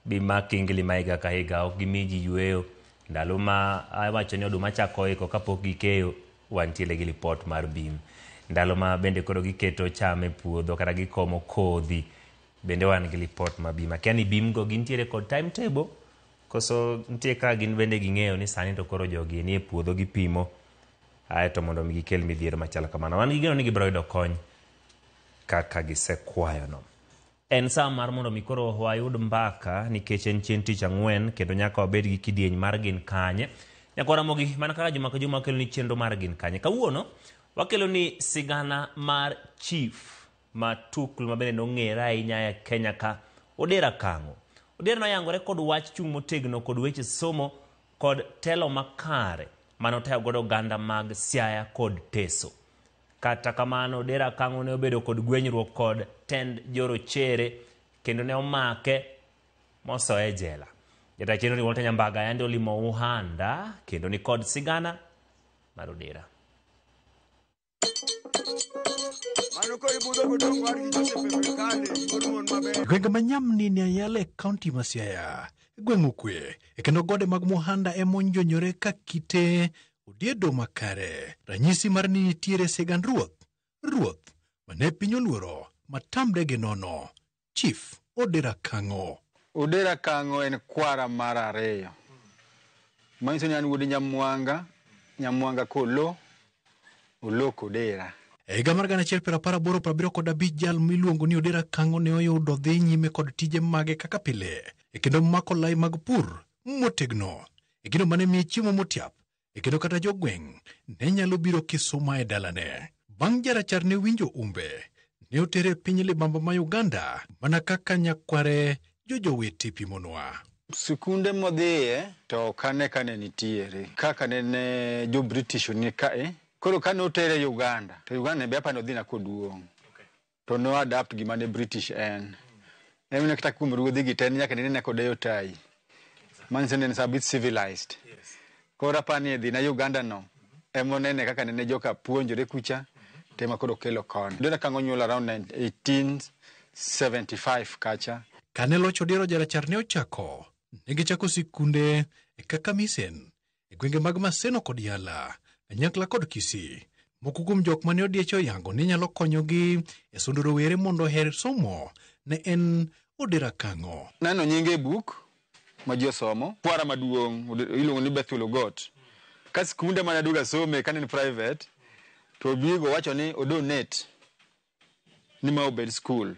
Bim ma kingli ma higa ka higa ok gimi ji yueyo. Ndalo ma awacho ni oduma chako iko kapok gikeyo, wantiere gi lipot mar bim. Ndalo ma bende koro giketo cham e puodho kata gikomo kodhi, bende wan gi lipot mar bim. Akia ni bim go gintiere kod timetable koso nitie kaka gin bende ging'eyo ni sani to koro jogi nie puodho gipimo aeto mondo mi gikel midhiero machalo kamano. Wan gi geno ni gibiro yudo kony kaka gisekwayono. En saa mar mondo mi koro wayud mbaka nikech en chieng' tich ang'wen kendo nyaka wabed gi kidieny mar gin kanye. Nyaka Ramogi mana kaka juma ka juma wakelo ni chenro mar gin kanye. Kawuono wakelo ni sigana mar chief matuklu ma bende nong'ere ahinya e Kenya ka, Odera Kang'o. Odera noyangore kod wach chung' motegno kod weche somo kod telo makare mane otayo godo oganda mag Siaya kod Teso. Kata kamano, Odera Kang'o ne obedo kod gwenyruok kod tend jorochere kendo ne omake mosoye e jela. Jata chenro ni Walter Nyambaga yande olimo Uhanda kendo ni kod sigana mar Odera. Gwenge ma Nyamni ni Ayala e kaunti ma Siaya, e gweng' Ukwe, e kendo gode mag Muhanda ema onjonyore ka kite odiedo makare. Ranyisi mar ni nitiere sigand ruoth, ruoth mane piny oluoro matamre gi nono, Chief Odera Kang'o. Odera Kang'o en kwara mar ariyo. Manyiso ni an wuod Nyamwanga, Nyamwanga kolo, Olo Kodera. E higa mar 1985 jal miluongo ni Odera Kang'o ne oyudo dhi nyime kod tije mage kaka pile e kendo mako lai mag pur motegno e gino mane miye chiemo motiap e kendo kata jogweng' ne nyalo biro kisuma e dalane. Bang' jarachar ne winjo umbe, ne otere e piny libamba ma Uganda mana kaka nyakware Jojowete pimonwa. Sikunde modhiye to ok ane ka ne nitiere kaka nene jo British ni kae. Koro kane otere Uganda to Uganda be apani odhi na koduong'. To no adapt gima ne British en. En kata kuom ruodhi gi te nyaka nene kodeyo tai. Manyiso ni en a bit civilized. Koro apani e dhi na Uganda no emonene kaka nene joka puonjore kucha tema koro kelo koni. Odera Kang'o onyuol around 1875 kacha. Kane loch Odiero Jarachar ne ochako, ne gichako sikunde kaka Misen e gwenge mag Maseno kod Yala, kanyakla kod Kisii. Moko kuom jok mane odieche oyango ni nyalo konyogi e sundo rowere mondo oher somo ne en Odera Kang'o. Neno nyinge e buk ma ji osomo. Kwara maduong' iluongo ni Bethuel Ogot. Ka skunde mane aduogo asome kane en private to obigo owacho ni odonate ni ma obed skul.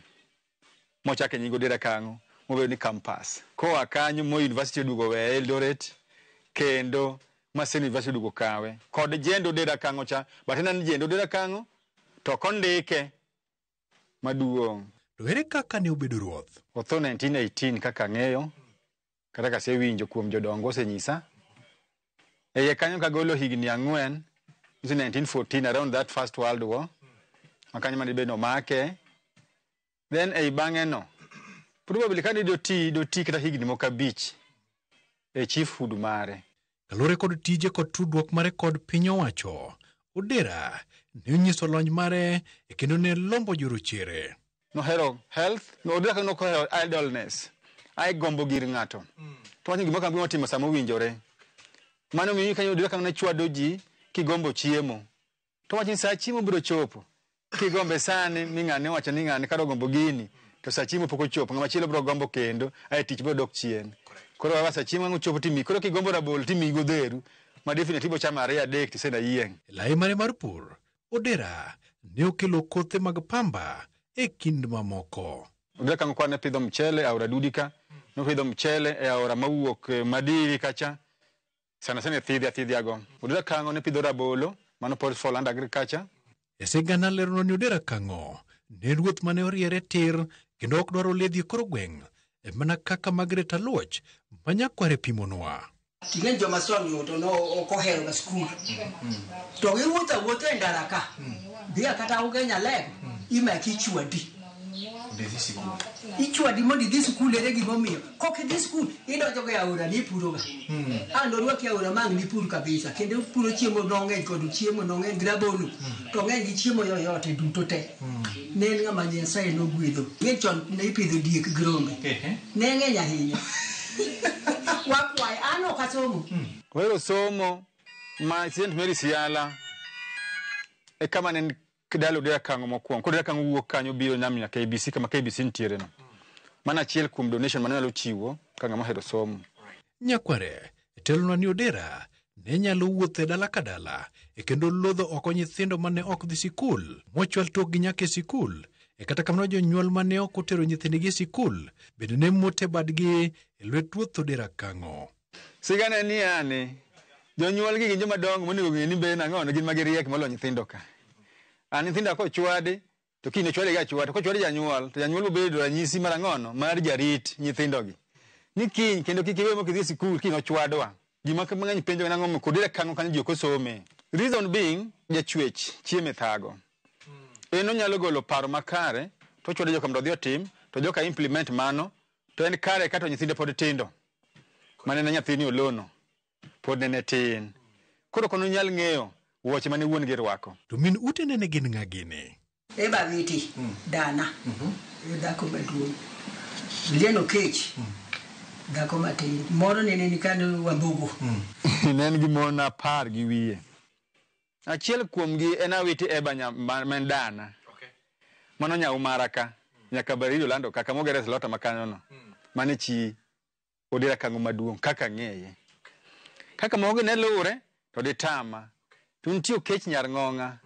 Mochake nying Odera Kang'o mobedo ni campus. Koa kanyo Moi University oduogo oweye Eldoret kendo Maseno University oduogo kawe. Kod jend Odera Kang'o cha but en jend Odera Kang'o to ok ondike maduong'. To ere kaka ne obedo ruoth? Otho 1918 kaka ang'eyo kata kasewinjo kuom jodongo osenyisa. E iye kanyo kagolo higni ang'wen, nyiso 1914 around that first world war, ma kanyo mane bed nomake. Then ei bang'e no, probably kane doti, doti kata higni moko abich e chiefhood mare. Kaluwore kod tije kod tudruok mare kod piny owacho, Odera ne onyiso lony mare e kendo ne lombo jorochere. Nohero health, no Odera Kang'o nohero idleness. Ai gombo gir ng'ato. To wacho gima kama timo sama owinjore. Mano miyo kanyo Odera Kang'o ne chwado ji kigombo chiemo. To wacho ni saa chiemo biro chopo. Kigombe sani mi ng'ane owacho ni ng'ane kar ogombo gini to saa chiemo pok ochopo ng'ama chielo biro gombo kendo ae tich biro dok chien. Koro wawa saa chiemo ang' ochopo timiyi. Koro kigombo rabolo timiyi godheru ma definitely ibiro chamo ariyo adek tisena yieng'. E lai mare mar pur, Odera ne okelo kothe mag pamba e kind mamoko. Odera Kang'o kwa ne pidho mchele e aora Dudi ka, nopidho mchele e aora mawuok Madiri kacha, sana sana e thidhia thidhia go. Odera Kang'o ne pidho rabolo, mano pod fall under agriculture. E sigana lerono ni Odera Kang'o ne ruoth mane oriere tir kendo ok dwar oledhi e kor gweng' e mana kaka Margaret Aluoch ma nyakware pimonwa. Ting'eny joma son to no ok ohero ga skul. To giwuotho awuotha e ndara ka. Dhiya kata Ugenya Lego, imaki ichwadi. Ichwadi mondo idhi sikul ere gimomiyo. Kok idhi sikul, idonjo go e aora ni ipuroga. An orwaki e aora ma ang' nipur kabisa. Kendo puro chiemo nong'eny kod chiemo nong'eny gi rabolo. To ng'eny gi chiemo yoyote duto te. Ne en ng'ama Nyasaye nogwedho. Ng'e chon ne ipidho diek gi rombe. Ne ng'eny ahinya. Wakwaye, an ok asomo. Ohero somo ma St. Mary Siala e kama ne en dala Odera Kang'o mokwongo. Koro Odera Kang'o wuok kanyo biro nyam nyaka KBC kama KBC nitiere no. Mano achiel kuom donation mane nyalo chiwo ka ng'ama ohero somo. Nyakware, telonwa ni Odera ne nyalo wuotho e dala ka dala e kendo lodho oko nyithindo mane ok dhi sikul mochwal tokgi nyaka e sikul. E kata kamano jonyuol mane ok otero nyithindgi e sikul bende ne mote badgi e lwet ruoth Odera Kang'o. Sigana en niya ni jonyuol gi gin joma dongo monego ng'e ni be nang'o gin ma giriek moloyo nyithindo ka. An nyithinda kochwadi to kiny ochwadi ga achwada, to kochwadi janyuol to janyuol obedo ranyisi mar ang'ono mar jarit nyithindogi. Ni kiny kendo kik iwe mok idhi e sikul kiny ochwadwa. Ji mang'eny penjo nang'o momiyo Odera Kang'o kanyo ji ok osome. Reason being jachwech chiemo e thago. En onyalo golo paro makare to ochwado joka mondo odhi otim to joka implement mano to en kare ka to nyithinde pod tindo. Mane ne nyathini Olono pod nene tin. Koro ok nonyal ng'eyo wuoche mane wuon gi rwako. To min utene ne gin ng'a gini? Eba Witi, dana, e dhako maduong'. Lilian Okech, dhako matin. Moro nene ni kanyo Wambugu. Ne en gi mon 10 gi wiye. Achiel kuomgi en Awiti Eba ma en dana. Mano nyaumara ka, nyaka Barili olando ka, kama ogere slota ma kanyono. Mano e chi Odera Kang'o maduong' kaka ang'eye. Kaka moko ne luwre to ditama. To nitie Okech nyar Ng'ong'a.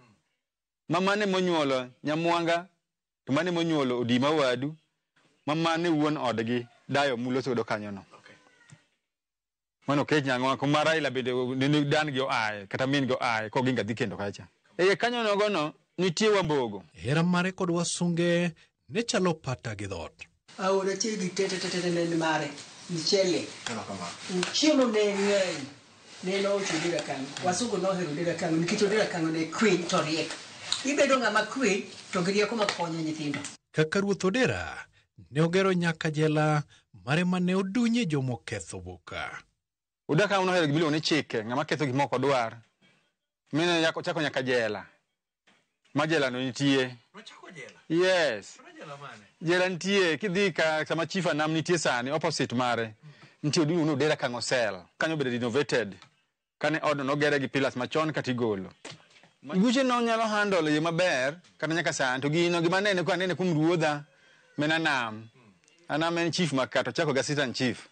Ma mane monyuolo Nyamwanga to mane monyuolo Odima wadu, ma mane wuon odgi dayo muloso godo kanyono. Mano Okech nyar Ng'ong'a kuma Raila bende nene dan gi oaye kata min gi oaye koginga dhi kendo kacha. E kanyo nogono nitie Wambogo. Hera mare kod wasunge ne chalo pata gi dhoot. Aora chiegni te te te te ne en mare. Michele. Chiemo ne ng'eny. Ne nowacho Odera Kang'o. Wasungu nohero Odera Kang'o nikech Odera Kang'o ne kwiny to riek. Ibedo ng'ama kwiny to gi rieko makonyo nyithindo. Kaka ruoth Odera ne ogero nyaka jela mare mane odunye jomoketho boka. Odera Kang'o nohero gima iluongo ni chike, ng'ama ketho gik moko dwar. Mine ochako nyaka jela. Ma jela no nitie. Nochako jela? Yes. Mano jela mane? Jela nitie, kidhi ka sama chief Anam nitie sani, opposite mare. Nitie iluongo ni Odera Kang'o cell. Kanyo bende renovated. Kane odno nogere gi pillars machon kata igolo. Buche no nyalo handle yo maber kata nyaka sani to gino gima anene ko anene kuom ruodha men Anam. Anam en chief maka to chako gi assistant chief.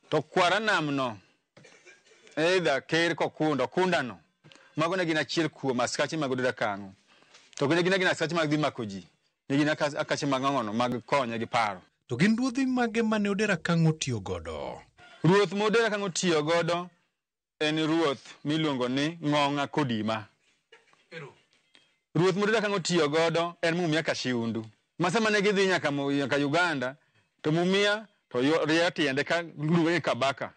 To kwar Anam no either ker kokunda okunda no. Mago ne gin achiel kuom askache mag Odera Kang'o. To ne gin askache mag dhi mako ji. Ne gin akache mag ang'ono mag konye gi paro. To gin ruodhi mage mane Odera Kang'o tiyo godo? Ruoth ma Odera Kang'o tiyo godo en ruoth miluongo ni Ng'ong'a Kodima. Ruoth ma Odera Kang'o tiyo godo en Mumia Kashiundu. Ma sama ne gidhi nyaka Uganda to Mumia to rieyo tiende ka luonge ni Kabaka.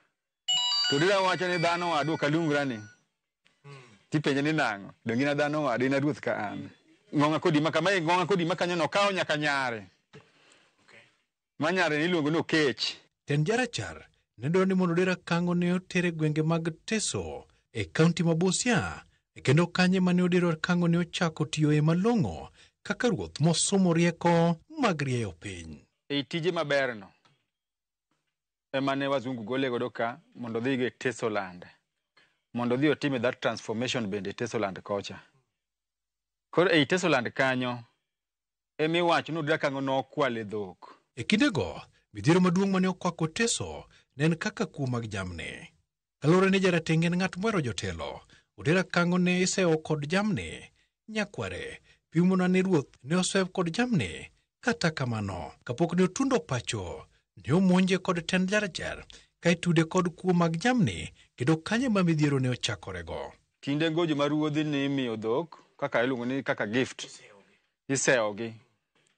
To Odera wacho ni dhano wadu ok aluongra ni. Tipenje ni nang'o? Donge in a dhano wadu, in a ruoth ka an. Ng'ong'a Kodima kama e Ng'ong'a Kodima kanyo nokawo nyaka nyare. Ma nyare niluongo ni Okech. Tend jarachar ne dwaro ni mondo Odera Kang'o ne otere gwenge mag Teso e kaunti ma Busia, kendo kanye mane Odera Kang'o ne ochako tiyoe malong'o kaka ruoth mosomo rieko mag rieyo piny. E tije maberno ema ne wazungu gole godo ka mondo odhi e Tesoland. Mondo odhi otime that transformation bende e Tesoland kocha. Koro ei Tesoland kanyo emiwacho ni Odera Kang'o nokwale dhok. E kindego, midhiero maduong' mane okwako Teso ne en kaka kuo mag jamni. Kaluwore ni jarateng' en ng'at mohero jotelo, Odera Kang'o ne isewo kod jamni. Nyakware, pimona ni ruoth ne osew kod jamni. Kata kamano, kapok ne otundo pacho, ne omonje kod tend jarachar ka itude kod kuo mag jamni kendo kanye ma midhiero ne ochakorego. Kinde gojo ma ruodhi ne imiyo dhok kaka iluongo ni kaka gift. Isewogi.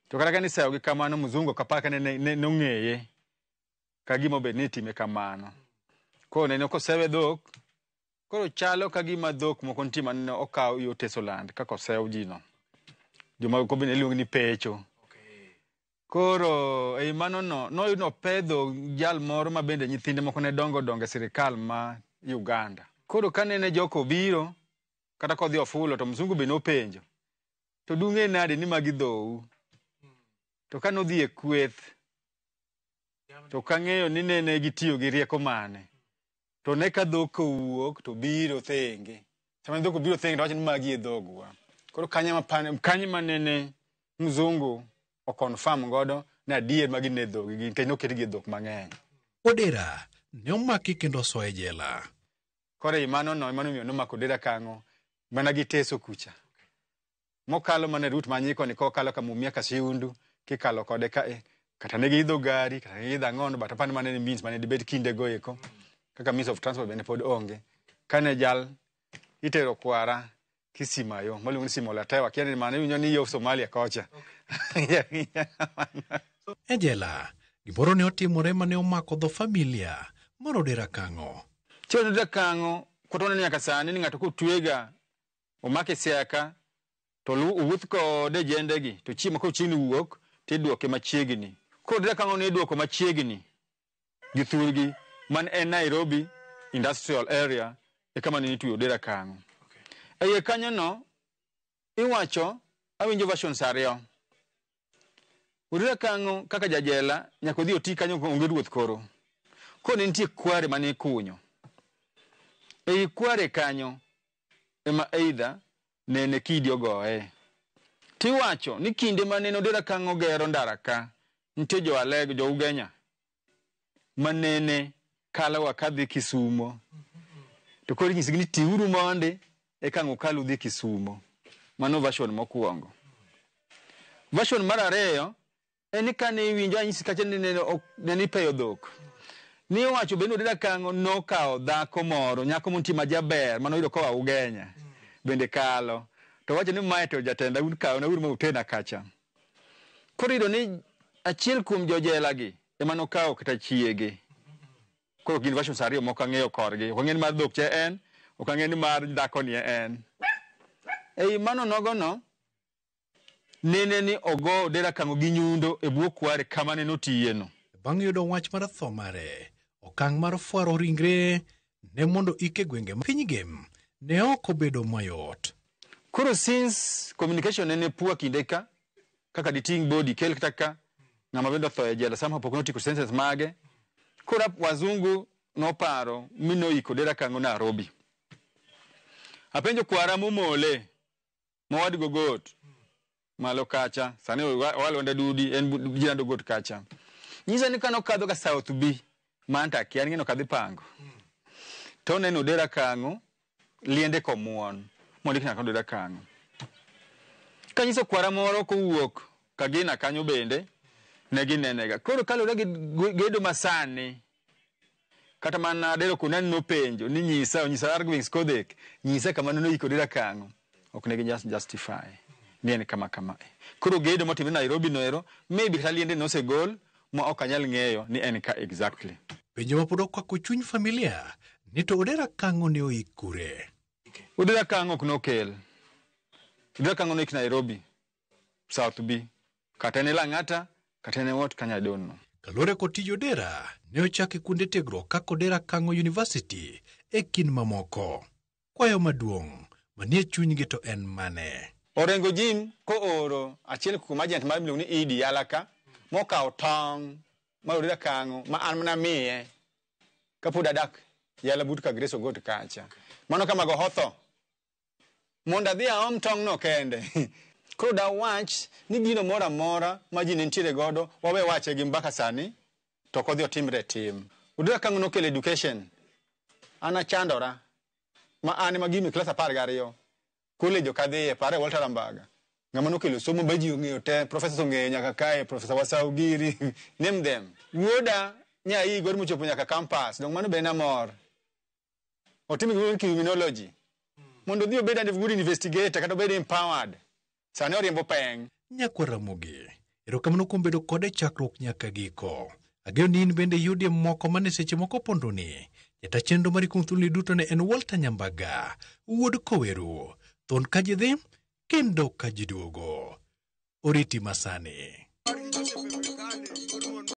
To kata ka nisewogi kamano mzungu ok apar ka ne nong'eye ka gima obed ni itime kamano. Koro neno kosewe dhok, koro chalo ka gima dhok moko nitie mane okaw yo Tesoland kaka osew ji no. Joma moko bende iluongo ni pecho. Koro ei mano no noyud nopedho jal moro ma bende nyithinde moko ne dongo dongo e sirikal ma Uganda. Koro kanene jok obiro kata kodhi ofulo to mzungu be nopenjo to dung'e nade ni magi dhou? To ka nodhi e kweth to kang'eyo ni nene gitiyo gi rieko mane. To ne ka dhok owuok to biro thenge. Sama dhok obiro thenge to wacho ni magi e dhogwa. Koro kanyo ma nene mzungu o confirm godo ni adier magi ne dhogi nikech noketgi e dhok mang'eny. Odera ne omaki kendo osoe e jela. Koro ei mano no ema nomiyo nomako Odera Kang'o mana gi Teso kucha. Mokalo mana e route ma Nyikoni kokalo ka Mumia Kashiundu kikalo kode ka e kata ne giidho gari kata ne giidho ang'ono but apani mane en means mane dibed kinde go eko kaka means of transport bende pod onge. Kane jal itero kwara Kisimayo maluongo ni Simolatewa akia ni mano iwinjo ni yo Somalia kocha. E jela, gimoro ne otimore mane omako dho familia mar Odera Kang'o. Chieng' Odera Kang'o kata waneno nyaka sani ni ng'ato kotwega omake Siaya ka to owuoth kode e jendegi to chieng' ma koro chiegni wuok tidwoke machiegni. Koro Odera Kang'o ne idwoko machiegni gi thurgi man en Nairobi Industrial Area e kama ne nitweyo Odera Kang'o. E iye kanyo no iwacho awinjo versions ariyo. Odera Kang'o kaka jajela nyaka odhi oti kanyo onge ruoth koro. Koro ne nitie kware mane ikunyo. Ei kware kanyo ema either nene kidi ogoye. Tiwacho ni kinde mane Odera Kang'o gero ndara ka, nitie jo Alego, jo Ugenya manene kaloga kadhi Kisumo. To koro inyisgi ni tiuru mondi eka ang' ukal udhi Kisumo. Mano version mokwongo. Version mar ariyo en ni kane iwinjo anyisi kacha ni nene ipeyo dhok. Niwacho bende Odera Kang'o nokawo dhako moro, nyako montie majaber manoyudo koa Ugenya bende kalo. To wacho ni mae to jatenda un kawna uru ma utena kacha. Koro iyudo ni achiel kuom jojela gi ema nokawo kata chiege. Koro gin versions ariyo mok ang'eyo korgi. Ok ang'eyo ni mar dhok cha en, ok ang'eyo ni mar dhako ni en. Ei mano nogo no, nene ni ogo Odera Kang'o gi nyundo e bwo kware kama ne notiye no. Bang' yudo wach mar tho mare, okang' mar fwaro ringre ne mondo ike gwenge piny Gem ne ok obedo mayot. Koro since communication nene poor kinde ka, kaka diting' body kel kata ka, ng'ama bende otho e jela somehow pok notieko sentence mage. Koro wazungu noparo mi noiko Odera Kang'o Nairobi. Apenjo kwara momole, mowadgi Ogot, malo kacha, sani owalwanda dudi, en jirand Ogot kacha. Nyisa ni kane okadho ga South B, man to akia ni okadhi pango. To oneno Odera Kang'o, liende komuon, mondik nyaka Odera Kang'o. Kanyiso kwara moro kowuok Kagina kanyo bende, ne ginenega. Koro kaluwore gi gedo masani, kata mana Adero Kunani nopenjo ni nyisa, onyisa Argwings Kodhek, nyisa kama noiko Odera Kang'o. Ok ne gi justify ni en kama kama. Koro gedo motimre Nairobi noero, maybe kata liende nosegol ma ok anyal ng'eyo ni en ka exactly. Penjo ma pod okwako chuny familia ni to Odera Kang'o ne oik kure? Odera Kang'o ok nokel. Odera Kang'o noik Nairobi, South B. Kata en e Lang'ata, kata en e what kanya I don't know. Kaluwore kod tij Odera, ne ochake kuonde tiegruok kaka Odera Kang'o University e kind mamoko. Kwayo maduong' manie chunygi to en mane? Orengo Jim kooro achiel kuom agent mar miluongo ni Idi Yala ka, mokawo tong' mar Odera Kang'o ma an mana miye kapod adak Yala but ka Grace Ogot kacha. Mano kama go hotho. Mondo adhi aom tong' no kende. Koro dawach ni gino moro amora ma ji ne nitiere godo, wawe wache gi mbaka sani, to ok odhi otimre tim. Odera Kang'o nokelo education. An achandora, ma an ema gime klas 12. College ok adhiye, pare Walter Rambaga. Ng'ama nokelo somo ba ji ong'eyo te, professors ong'eyo nyaka kae, Professor Wasau Giri, name them. Wuoda nyai godo mochopo nyaka campus, dong mano be en amor. Otimo gimoro ni criminology. Mondo odhi obed a good investigator kata obed empowered. Sani oriembo peng. Nyakwa Ramogi, erokamano kuom bedo kode chakruok nyaka giko. Ageno ni in bende iyudie moko mane seche moko pondoni. Jata chenro mari kuom thuoloni duto ne en Walter Nyambaga, wuod Koweru. Thon ka ji dhi, kendo ka ji duogo. Oriti masani.